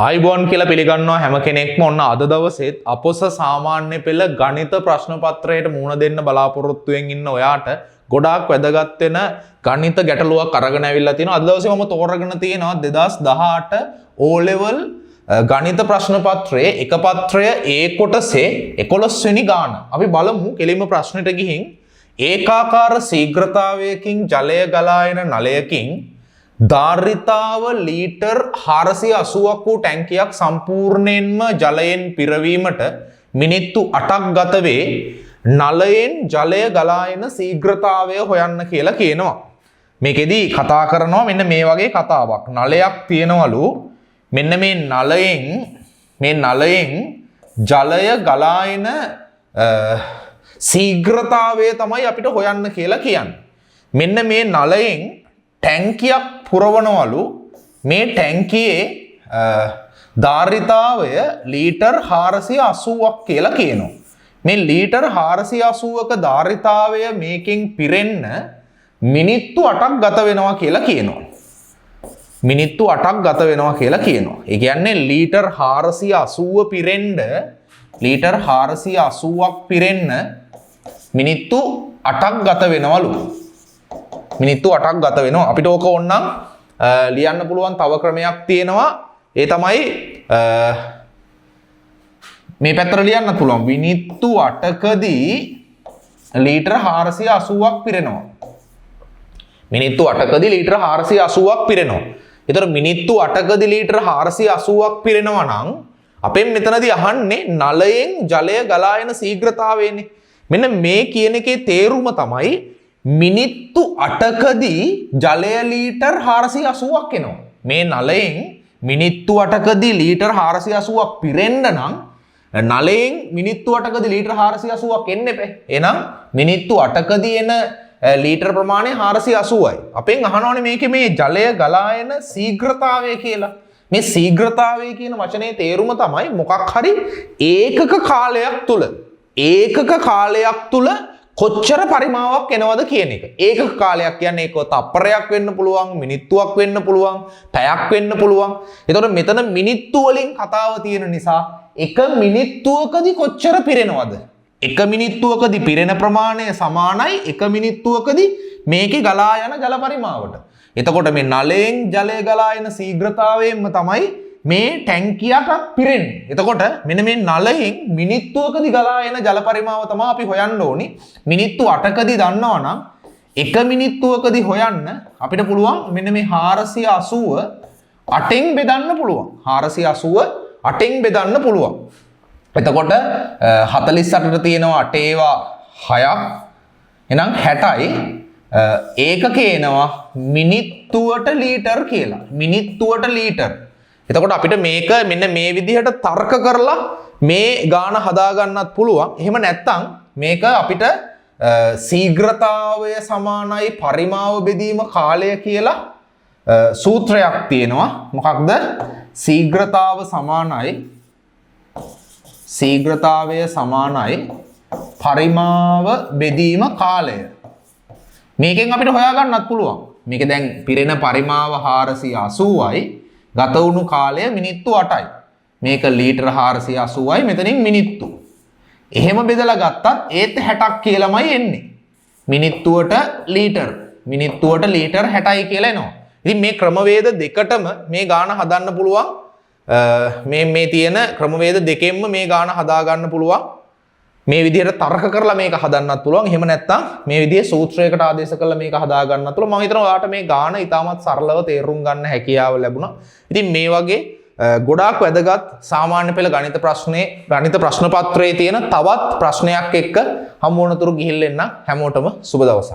ආයුබෝවන් කියලා පිළිගන්නවා හැම කෙනෙක්ම. ඔන්න අද දවසේත් අපොස සාමාන්‍ය පෙළ ගණිත ප්‍රශ්න පත්‍රයට මුහුණ දෙන්න බලාපොරොත්තුවෙන් ඉන්න ඔයාට ගොඩාක් වැදගත් වෙන ගණිත ගැටලුවක් අරගෙන ඇවිල්ලා තිනවා. අද දවසේ මම තෝරගෙන තියෙනවා 2018 O level ගණිත ප්‍රශ්න පත්‍රයේ එක පත්‍රය ඒ කොටසේ 11 වෙනි ගාන. අපි බලමු කෙලින්ම ප්‍රශ්නෙට ගිහින්. ඒකාකාර ශීඝ්‍රතාවයකින් ජලය ගලා එන නලයකින් ධාරිතාව ලීටර් 480ක් වූ ටැංකියක් සම්පූර්ණයෙන්ම ජලයෙන් පිරවීමට මිනිත්තු 8ක් ගත වේ. නලයෙන් ජලය ගලා එන ශීඝ්‍රතාවය හොයන්න කියලා කියනවා. මේකෙදි කතා කරනවා මෙන්න මේ වගේ කතාවක්. නලයක් තියෙනවලු. මෙන්න මේ නලයෙන් ජලය ගලා එන ශීඝ්‍රතාවය තමයි අපිට හොයන්න කියලා කියන්නේ. මෙන්න මේ නලයෙන් ටැංකියක් පුරවනවලු. මේ ටැංකියේ ධාරිතාවය ලීටර් 480ක් කියලා කියනවා. මේ ලීටර් 480ක ධාරිතාවය මේකෙන් පිරෙන්න මිනිත්තු 8ක් ගත වෙනවා කියලා කියනවා. මිනිත්තු 8ක් ගත වෙනවා කියලා කියනවා. ඒ කියන්නේ ලීටර් 480 පිරෙන්න, ලීටර් 480ක් පිරෙන්න මිනිත්තු 8ක් ගත වෙනවලු. මිනිත්තු 8ක් ගත වෙනවා. අපිට ඕක ඕනනම් ලියන්න පුළුවන් තව ක්‍රමයක් තියෙනවා. ඒ තමයි මේ පැත්තට ලියන්න පුළුවන්. මිනිත්තු 8කදී ලීටර් 480ක් පිරෙනවා. මිනිත්තු 8කදී ලීටර් 480ක් පිරෙනවා. ඒතර මිනිත්තු 8කදී ලීටර් 480ක් පිරෙනවා නම් අපෙන් මෙතනදී අහන්නේ නලයෙන් ජලය ගලා එන ශීඝ්‍රතාවයනේ. මෙන්න මේ කියන එකේ තේරුම තමයි මිනිත්තු 8කදී ජලය ලීටර් 480ක් එනවා. මේ නලයෙන් මිනිත්තු 8කදී ලීටර් 480ක් පිරෙන්න නම් නලයෙන් මිනිත්තු 8කදී ලීටර් 480ක් එන්න එපා. එහෙනම් මිනිත්තු 8කදී එන ලීටර් ප්‍රමාණය 480යි. අපෙන් අහනවනේ මේකේ මේ ජලය ගලා එන ශීඝ්‍රතාවය කියලා. මේ ශීඝ්‍රතාවය කියන වචනේ තේරුම තමයි මොකක් හරි ඒකක කාලයක් තුල, ඒකක කාලයක් තුල කොච්චර පරිමාවක් එනවද කියන එක. ඒකක කාලයක් කියන්නේ ඒක තප්පරයක් වෙන්න පුළුවන්, මිනිත්තුවක් වෙන්න පුළුවන්, පැයක් වෙන්න පුළුවන්. එතකොට මෙතන මිනිත්තු වලින් කතාව තියෙන නිසා එක මිනිත්තුවකදී කොච්චර පිරෙනවද? එක මිනිත්තුවකදී පිරෙන ප්‍රමාණය සමානයි එක මිනිත්තුවකදී මේකේ ගලා යන ජල පරිමාවට. එතකොට මේ නලයෙන් ජලය ගලා එන ශීඝ්‍රතාවයෙන්ම තමයි මේ ටැංකියටත් පිරෙන්නේ. එතකොට මෙන්න මේ නලයෙන් මිනිත්තුවකදී ගලා එන ජල පරිමාව තමයි අපි හොයන්න ඕනි. මිනිත්තු 8කදී දන්නවා නම් එක මිනිත්තුවකදී හොයන්න අපිට පුළුවන්. මෙන්න මේ 480 8න් බෙදන්න පුළුවන්. 480 8න් බෙදන්න පුළුවන්. එතකොට 48ට තියෙනවා 8 ඒවා 6ක්. එහෙනම් 60යි. ඒකකේ එනවා මිනිත්තුවට ලීටර් කියලා. මිනිත්තුවට ලීටර්. එතකොට අපිට මේක මෙන්න මේ විදිහට තර්ක කරලා මේ ගාන හදා ගන්නත් පුළුවන්. එහෙම නැත්නම් මේක අපිට ශීඝ්‍රතාවය සමානයි පරිමාව බෙදීම කාලය කියලා සූත්‍රයක් තියෙනවා. මොකක්ද? ශීඝ්‍රතාවය සමානයි පරිමාව බෙදීම කාලය. මේකෙන් අපිට හොයාගන්නත් පුළුවන්. මේක දැන් පිරෙන පරිමාව 480යි, ගත වුණු කාලය මිනිත්තු 8යි. මේක ලීටර් 480යි, මෙතනින් මිනිත්තු. එහෙම බෙදලා ගත්තත් ඒත් 60ක් කියලාමයි එන්නේ. මිනිත්තුවට ලීටර්, මිනිත්තුවට ලීටර් 60යි කියලා එනවා. ඉතින් මේ ක්‍රමවේද දෙකටම මේ ගාන හදන්න පුළුවන්. මේ මේ තියෙන ක්‍රමවේද දෙකෙන්ම මේ ගාන හදා ගන්න පුළුවන්. මේ විදිහට තර්ක කරලා මේක හදන්නත් පුළුවන්. එහෙම නැත්නම් මේ විදිහේ සූත්‍රයකට ආදේශ කරලා මේක හදා ගන්නත් පුළුවන්. මම හිතනවා ඔයාලට මේ ගාන ඉතාමත් සරලව තේරුම් ගන්න හැකියාව ලැබුණා. ඉතින් මේ වගේ ගොඩාක් වැදගත් සාමාන්‍ය පෙළ ගණිත ප්‍රශ්නේ, ගණිත ප්‍රශ්න පත්‍රයේ තියෙන තවත් ප්‍රශ්නයක් එක්ක හමු වනතුරු ගිහිල්ලා එන්න. හැමෝටම සුබ දවසක්.